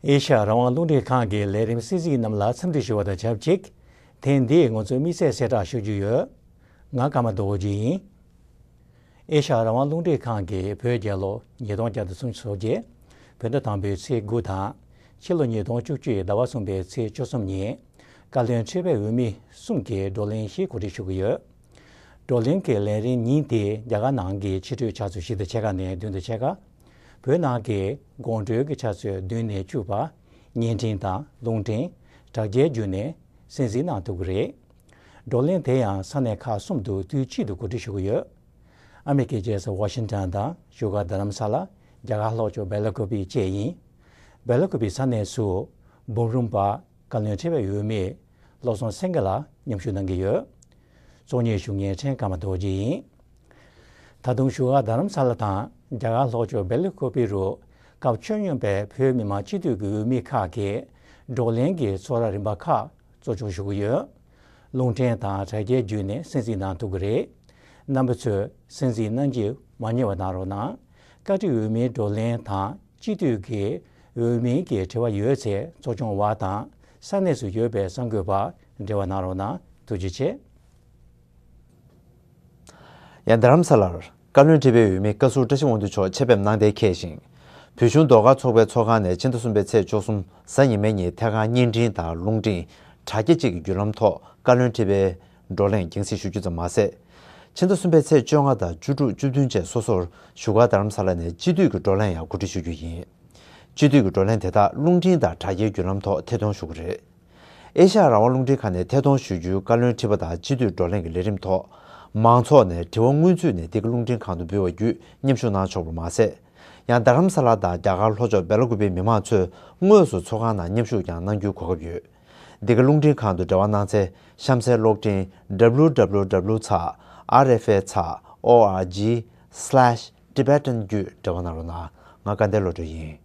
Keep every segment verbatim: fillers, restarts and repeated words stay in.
ཨེ་ཤ་ཡ་རང་དབང་རླུང་འཕྲིན་ཁང་གི་ལས་རིམ་གསན་གཟིགས་རྣམས་ལ་འཚམས་འདྲི་ཞུ་བ་དང་ཆབས་ཅིག་ཐེངས་འདིའི་ང་ཚོའི་དམིགས་བསལ་གསལ་བསྒྲགས་ཞུ་རྒྱུ་ཡོད། ང་ཀརྨ་རྡོ་རྗེ་ཡིན། ཨེ་ཤ་ཡ་རང་དབང་རླུང་འཕྲིན་ཁང་གིས་བོད་རྒྱལ་ལོ་ཉིས་སྟོང་བརྒྱ་དང་སུམ་ཅུ་སོ་བརྒྱད་བོད་ཟླ་དང་པོའི་ཚེས་དགུ་དང་ཕྱི་ལོ་ཉིས་སྟོང་བཅུ་གཅིག་ཟླ་བ་གསུམ་པའི་ཚེས་བཅུ་གསུམ་ཉིན་བཀའ་བློན་ཁྲི་པའི་འོས་མི་གསུམ་གྱི་བགྲོ་གླེང་ཞིག་གོ་སྒྲིག་ཞུ་གི་ཡོད། བགྲོ་གླེང་གི་ལས་རིམ་ཉིན་དེ་རྒྱ་གར་ནང་གི་ཕྱི་དྲོའི་ཆུ་ཚོད་བཞི་དང་ཕྱེད་ཀ་ནས་བདུན་དང་ཕྱེད་ཀ་བོད་ནང་གི་དགོང་དྲོའི་གི་ཆུ་ཚོད་བདུན་ནས་བཅུ་བར་བརྙན་འཕྲིན་དང་རླུང་འཕྲིན་དྲ་རྒྱའི་བརྒྱུད་ནས་གསན་གཟིགས་གནང་ཐུབ་ཀྱི་རེད། བགྲོ་གླེང་དེ་ཡང་ས་གནས་ཁག་གསུམ་དུ་དུས་གཅིག་ཏུ་གོ་སྒྲིག་ཞུ་གི་ཡོད། ཨ་མེ་རི་ཀའི་རྒྱལ་ས་ཝ་ཤིང་ཊོན་དང་བཞུགས་སྒར་རྡ་རམ་ས་ལ། རྒྱ་གར་ལྷོ་ཕྱོགས་སྦེལ་ཀོབ་བཅས་ཡིན། སྦེལ་ཀོབ་ས་གནས་སུ་འབུམ་རམས་པ་བཀའ་བློན་ཁྲི་པའི་འོས་མི་བློ་བཟང་སེང་གེ་ལགས་མཉམ་ཞུགས་གནང་གི་ཡོད། གཙོ་གཉེར་ཞུ་མཁན་ཕྲན་ཀརྨ་རྡོ་རྗེ་ཡིན། ད་དུང་བཞུགས་སྒར་རྡ་རམ་ས་ལ་དང་རྒྱ་གར་ལྷོ་ཕྱོགས་སྦེལ་ཀོབ་རུ་སྐབས་བཅུ་བདུན་པའི་བོད་མི་མང་སྤྱི་འཐུས་ཀྱི་འོས་མི་ཁག་གིས་བགྲོ་གླེང་གི་ཚོགས་ར་རིམ་པ་ཁག་གཙོ་སྐྱོང་ཞུ་གི་ཡོད། རླུང་འཕྲིན་དང་དྲ་རྒྱའི་བརྒྱུད་ནས་གསན་གཟིགས་གནང་ཐུབ་ཀྱི་རེད། རྣམ་པ་ཚོས་གསན་གཟིགས་གནང་རྒྱུ་མ་བསྙེལ་བ་གནང་རོགས་གནང་། བཀའ་ཁྲི་འོས་མིའི་བགྲོ་གླེང་དང་སྤྱི་འཐུས་ཀྱི་འོས་མིའི་གི་དྲི་བ་ཡོད་ཚེ་གཙོ་སྐྱོང་བ་དང་ས་གནས་སུ་ཡོད་པའི་གསར་འགོད་པར་འབྲེལ་བ་གནང་རོགས་གནང་། ཐུགས་རྗེ་ཆེ། ཡང་རྡ་རམ་ས་ལར་བཀའ་བློན་ཁྲི་པའི་འོས་མི་བཀའ་ཟུར་བཀྲ་ཤིས་དབང་འདུས་མཆོག་ཆེད་ཕེབས་གནང་གཏན་འཁེལ་ཞིང་། བོད་གཞུང་ཟློས་གར་ཚོགས་པའི་ཚོགས་ཁང་ནས་ཕྱི་ཟླ་གསུམ་པའི་ཚེས་བཅུ་གསུམ་གཟའ་ཉི་མའི་ཉིན་ཐད་ཀར་བརྙན་འཕྲིན་དང་རླུང་འཕྲིན་དྲ་རྒྱ་བཅས་ཀྱི་བརྒྱུད་ལམ་ཐོག་བཀའ་བློན་ཁྲི་པའི་བགྲོ་གླེང་རྒྱང་སྲིང་ཞུ་རྒྱུ་ཙམ་མ་ཟད། ཕྱི་ཟླ་གསུམ་པའི་ཚེས་བཅོ་ལྔ་དང་བཅུ་དྲུག་བཅུ་བདུན་བཅས་སོ་སོར་བཞུགས་སྒར་རྡ་རམ་ས་ལ་ནས་སྤྱི་འཐུས་ཀྱི་བགྲོ་གླེང་ཡང་གོ་སྒྲིག་ཞུ་རྒྱུ་ཡིན། སྤྱི་འཐུས་ཀྱི་བགྲོ་གླེང་དེ་དག་རླུང་འཕྲིན་དང་དྲ་རྒྱའི་བརྒྱུད་ལམ་ཐོག་ཐད་གཏོང་ཞུ་གི་རེད། ཨེ་ཤ་ཡ་རང་དབང་རླུང་འཕྲིན་ཁང་ནས་ཐད་གཏོང་ཞུ་རྒྱུའི་བཀའ་བློན་ཁྲི་པ་དང་སྤྱི་འཐུས་བགྲོ་གླེང་གི་ལས་རིམ་ཐོག་མང་ཚོགས་ནས་དྲི་བ་སྔོན་ཚུད་ནས་འདི་ག་རླུང་འཕྲིན་ཁང་དུ་འབུལ་བ་བརྒྱུད་མཉམ་ཞུགས་གནང་ཆོག་པ་མ་ཟད། ཡང་རྡ་རམ་ས་ལ་དང་རྒྱ་གར་ལྷོ་ཕྱོགས་སྦེལ་ཀོབ་པའི་མི་མང་ཚོས་དངོས་སུ་ཚོགས་ཁང་ནང་མཉམ་ཞུགས་ཀྱང་གནང་རྒྱུའི་གོ་སྐབས་ཡོད། འདི་ག་རླུང་འཕྲིན་ཁང་དུ་འབྲེལ་བ་གནང་འཚོལ་གཤམ་གསལ་གློག་འཕྲིན་www ཚགས་rfa ཚགས་org slash tibetan བརྒྱུད་འབྲེལ་བ་གནང་རོགས་གནང་། ང་སྐལ་ལྡན་བློ་གྲོས་ཡིན།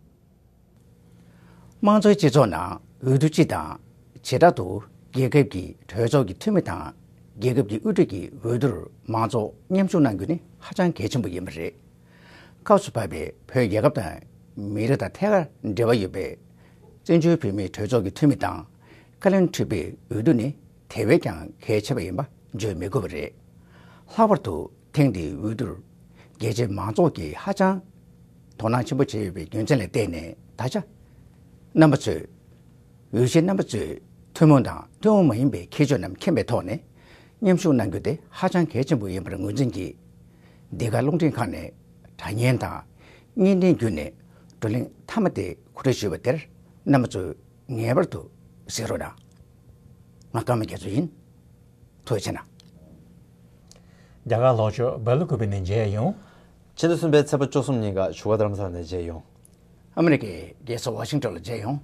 དམངས་གཙོའི་སྤྱི་ཚོགས་ནང་འོས་བསྡུ་སྤྱི་དང་། བྱེ་བྲག་ཏུ་རྒྱལ་ཁབ་ཀྱི་གྲོས་ཚོགས་ཀྱི་འཐུས་མི་དང་། རྒྱལ་ཁབ་ཀྱི་དབུ་ཁྲིད་ཀྱི་འོས་བསྡུར་མང་ཚོགས་མཉམ་ཞུགས་གནང་རྒྱུ་ནི་ཧ་ཅང་གལ་ཆེན་པོ་ཡིན་པ་རེད། སྐབས་སུ་བབས་པའི་བོད་རྒྱལ་ཁབ་དང་མི་རིགས་དང་ཐད་ཀར་འབྲེལ་བ་ཡོད་པའི་བཙན་བྱོལ་བོད་མིའི་གྲོས་ཚོགས་ཀྱི་འཐུས་མི་དང་། བཀའ་བློན་ཁྲི་པའི་འོས་བསྡུ་ནི་དེ་བས་ཀྱང་གལ་ཆེ་བ་ཡིན་པ་བརྗོད་མི་དགོས་པ་རེད། ལྷག་པར་དུ་ཐེངས་འདིའི་འོས་བསྡུར་རྒྱལ་སྤྱིའི་མང་ཚོགས་ཀྱིས་ཧ་ཅང་དོ་སྣང་ཆེན་པོ་བྱས་ཡོད་པའི་རྒྱུ་མཚན་ལ་བརྟེན་ནས། ད་ཆ་རྣམ་པ་ཚོས་འོས་གཞི་རྣམ་པ་ཚོས་ཐུན་མོང་དང་ཐུན་མོང་མ་ཡིན་པའི་ཁྱད་ཆོས་རྣམས་མཁྱེན་པའི་ཐོག་ནས་མཉམ་ཞུགས་གནང་རྒྱུ་དེ་ཧ་ཅང་གལ་ཆེན་པོ་ཡིན་པར་ངོས་འཛིན་གྱིས། འདི་ག་རླུང་འཕྲིན་ཁང་ནས་དྲ་བརྙན་དང་བརྙན་འཕྲིན་བརྒྱུད་ནས་བགྲོ་གླེང་མཐའ་མ་དེ་གོ་སྒྲིག་ཞུས་པ་དེར་རྣམ་པ་ཚོས་ངེས་པར་དུ་གཟིགས་རོགས་གནང་། ང་ཀརྨ་རྒྱ་མཚོ་ཡིན། ཐུགས་རྗེ་ཆེ་གནང་། རྒྱ་གར་ལྷོ་ཕྱོགས་སྦེལ་ཀོབ་ནས་མཇལ་ཡོང་། ཕྱི་ཟླ་གསུམ་པའི་ཚེས་པ་བཅུ་གསུམ་ཉིན་ཀ་བཞུགས་སྒར་རྡ་རམ་ས་ལ་ནས་མཇལ་ཡོང་། ཨ་མི་རི་ཀའི་རྒྱལ་ས་ཝ་ཤིང་ཊོན་ལ་མཇལ་ཡོང་